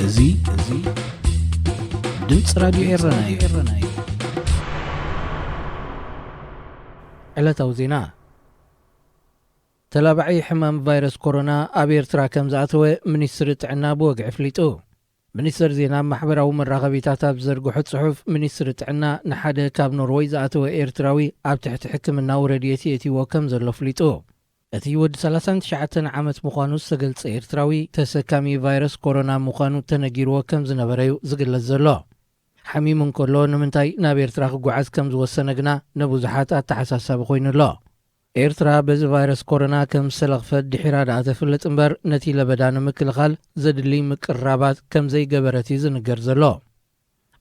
እዚ እዚ ድምፂ ራዲዮ ኤረና እዩ። ዕለታዊ ዜና። ተላባዒ ሕማም ቫይረስ ኮሮና ኣብ ኤርትራ ከም ዝኣተወ ሚኒስትሪ ጥዕና ብወግዒ ኣፍሊጡ። ሚኒስትር ዜና ኣብ ማሕበራዊ መራኸቢታት ኣብ ዝዘርግሖ ጽሑፍ፣ ሚኒስትሪ ጥዕና ንሓደ ካብ ኖርወይ ዝኣተወ ኤርትራዊ ኣብ ትሕቲ ሕክምናዊ ረድኤት የእትይዎ ከም ዘሎ ኣፍሊጡ። እቲ ወዲ ሰላሳን ትሽዓተን ዓመት ምዃኑ ዝተገልጸ ኤርትራዊ፣ ተሰካሚ ቫይረስ ኮሮና ምዃኑ ተነጊርዎ ከም ዝነበረ እዩ ዝግለጽ ዘሎ። ሓሚሙ እንከሎ ንምንታይ ናብ ኤርትራ ክጓዓዝ ከም ዝወሰነ ግና ንብዙሓት ኣተሓሳሳቢ ኮይኑ ኣሎ። ኤርትራ በዚ ቫይረስ ኮሮና ከም ዝተለኽፈት ድሒራ ደኣ ተፍልጥ እምበር፣ ነቲ ለበዳ ንምክልኻል ዘድሊ ምቅርራባት ከም ዘይገበረት እዩ ዝንገር ዘሎ።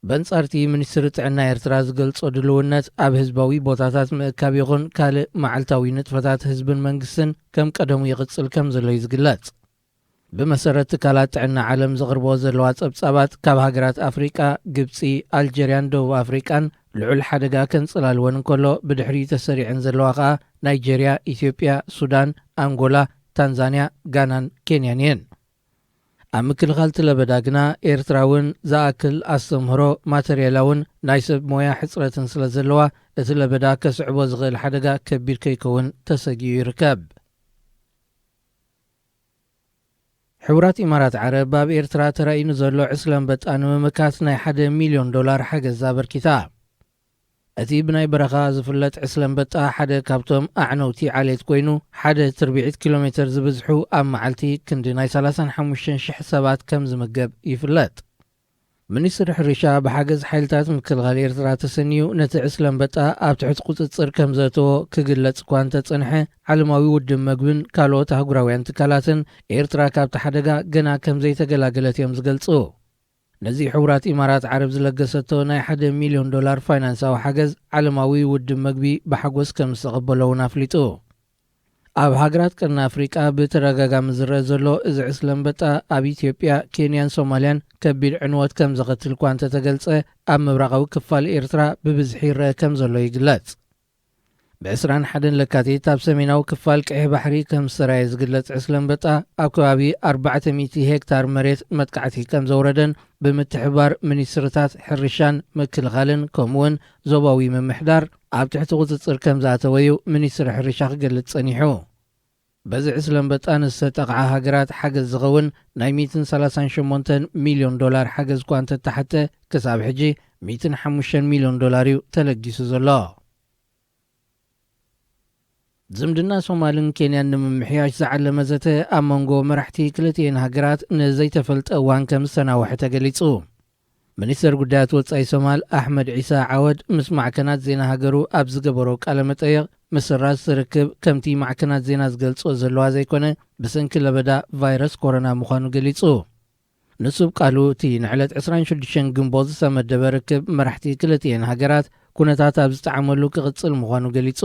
በንጻርቲ ሚኒስትሪ ጥዕና ኤርትራ ዝገልጾ ድልውነት፣ ኣብ ህዝባዊ ቦታታት ምእካብ ይኹን ካልእ መዓልታዊ ንጥፈታት ህዝብን መንግስትን ከም ቀደሙ ይቕጽል ከም ዘሎ እዩ ዝግለጽ። ብመሰረት ትካላት ጥዕና ዓለም ዘቕርቦ ዘለዋ ጸብጻባት፣ ካብ ሃገራት ኣፍሪቃ፣ ግብጺ፣ ኣልጀርያን ደቡብ ኣፍሪቃን ልዑል ሓደጋ ከንጽላልወን እንከሎ፣ ብድሕሪኡ ተሰሪዐን ዘለዋ ከኣ ናይጀርያ፣ ኢትዮጵያ፣ ሱዳን፣ ኣንጎላ፣ ታንዛንያ፣ ጋናን ኬንያን እየን። ኣብ ምክልኻል እቲ ለበዳ ግና ኤርትራ እውን ዝኣክል ኣስተምህሮ፣ ማተርያላውን ናይ ሰብ ሞያ ሕጽረትን ስለ ዘለዋ፣ እቲ ለበዳ ከስዕቦ ዝኽእል ሓደጋ ከቢድ ከይከውን ተሰጊኡ ይርከብ። ሕቡራት ኢማራት ዓረብ ኣብ ኤርትራ ተራእዩ ንዘሎ ዕስለ ኣንበጣ ንምምካት ናይ ሓደ ሚልዮን ዶላር ሓገዝ ኣበርኪታ። እቲ ብናይ በረኻ ዝፍለጥ ዕስለ ኣንበጣ ሓደ ካብቶም ኣዕነውቲ ዓሌት ኮይኑ፣ ሓደ ትርብዒት ኪሎ ሜተር ዝበዝሑ ኣብ መዓልቲ ክንዲ ናይ ሰላሳን ሓሙሽተን ሽሕ ሰባት ከም ዝምገብ ይፍለጥ። ሚኒስትሪ ሕርሻ ብሓገዝ ሓይልታት ምክልኻል ኤርትራ ተሰንዩ ነቲ ዕስለ ኣንበጣ ኣብ ትሕቲ ቁጽጽር ከም ዘእተዎ ክግለጽ እኳ እንተጸንሐ፣ ዓለማዊ ውድብ መግብን ካልኦት ኣህጉራውያን ትካላትን ኤርትራ ካብቲ ሓደጋ ገና ከም ዘይተገላገለት እዮም ዝገልጹ። ነዚ ሕቡራት ኢማራት ዓረብ ዝለገሰቶ ናይ ሓደ ሚልዮን ዶላር ፋይናንሳዊ ሓገዝ ዓለማዊ ውድብ መግቢ ብሓጎስ ከም ዝተቐበሎ እውን ኣፍሊጡ። ኣብ ሃገራት ቀርኒ ኣፍሪቃ ብተደጋጋሚ ዝረአ ዘሎ እዚ ዕስለ ኣንበጣ ኣብ ኢትዮጵያ፣ ኬንያን ሶማልያን ከቢድ ዕንወት ከም ዘኸትል እኳ እንተተገልጸ፣ ኣብ ምብራቓዊ ክፋል ኤርትራ ብብዝሒ ይረአ ከም ዘሎ ይግለጽ። ብ ዕስራን ሓደን ለካቲት ኣብ ሰሜናዊ ክፋል ቀይሕ ባሕሪ ከም ዝተራእየ ዝግለጽ ዕስለ ኣንበጣ፣ ኣብ ከባቢ ኣርባዕተ ሚእቲ ሄክታር መሬት መጥቃዕቲ ከም ዘውረደን ብምትሕብባር ሚኒስትርታት ሕርሻን ምክልኻልን ከምኡውን ዞባዊ ምምሕዳር ኣብ ትሕቲ ቁጽጽር ከም ዝኣተወ እዩ ሚኒስትሪ ሕርሻ ክገልጽ ጸኒሑ። በዚ ዕስለ ኣንበጣ ንዝተጠቕዓ ሃገራት ሓገዝ ዝኸውን ናይ ሚእትን ሰላሳን ሸሞንተን ሚልዮን ዶላር ሓገዝ እኳ እንተተሓተ፣ ክሳብ ሕጂ ሚእትን ሓሙሽተን ሚልዮን ዶላር እዩ ተለጊሱ ዘሎ። ዝምድና ሶማልን ኬንያን ንምምሕያሽ ዝዓለመ ዘተ ኣብ መንጎ መራሕቲ ክልቲኤን ሃገራት ንዘይተፈልጠ እዋን ከም ዝተናውሐ ተገሊጹ። ሚኒስተር ጉዳያት ወጻኢ ሶማል ኣሕመድ ዒሳ ዓወድ ምስ ማዕከናት ዜና ሃገሩ ኣብ ዝገበሮ ቃለ መጠይቕ፣ ምስራዝ እቲ ርክብ ከምቲ ማዕከናት ዜና ዝገልጾ ዘለዋ ዘይኮነ፣ ብሰንኪ ለበዳ ቫይረስ ኮሮና ምዃኑ ገሊጹ። ንሱ ብቃሉ፣ እቲ ንዕለት ዕስራን ሽዱሽተን ግንቦት ዝተመደበ ርክብ መራሕቲ ክልቲኤን ሃገራት ኩነታት ኣብ ዝጠዓመሉ ክቕጽል ምዃኑ ገሊጹ።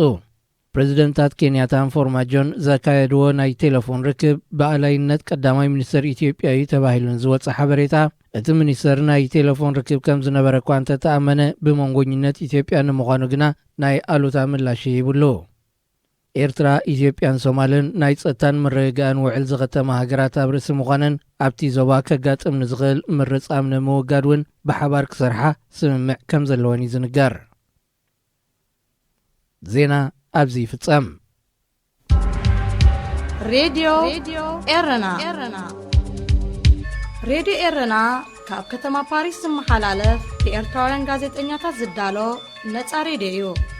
ፕረዚደንታት ኬንያታን ፎርማጆን ዘካየድዎ ናይ ቴሌፎን ርክብ ብኣላይነት ቀዳማይ ሚኒስተር ኢትዮጵያ እዩ ተባሂሉ ንዝወጸ ሓበሬታ፣ እቲ ሚኒስተር ናይ ቴሌፎን ርክብ ከም ዝነበረ እኳ እንተተኣመነ፣ ብመንጎኝነት ኢትዮጵያ ንምዃኑ ግና ናይ ኣሉታ ምላሽ ይህብሉ። ኤርትራ፣ ኢትዮጵያን ሶማልን ናይ ጸጥታን ምርግጋእን ውዕል ዝኸተማ ሃገራት ኣብ ርእሲ ምዃነን፣ ኣብቲ ዞባ ከጋጥም ንዝኽእል ምርጻም ንምውጋድ እውን ብሓባር ክሰርሓ ስምምዕ ከም ዘለወን እዩ ዝንገር። ዜና ኣብዚ ይፍጸም። ሬድዮ ኤረና። ሬድዮ ኤረና ካብ ከተማ ፓሪስ ዝመሓላለፍ ብኤርትራውያን ጋዜጠኛታት ዝዳሎ ነጻ ሬድዮ እዩ።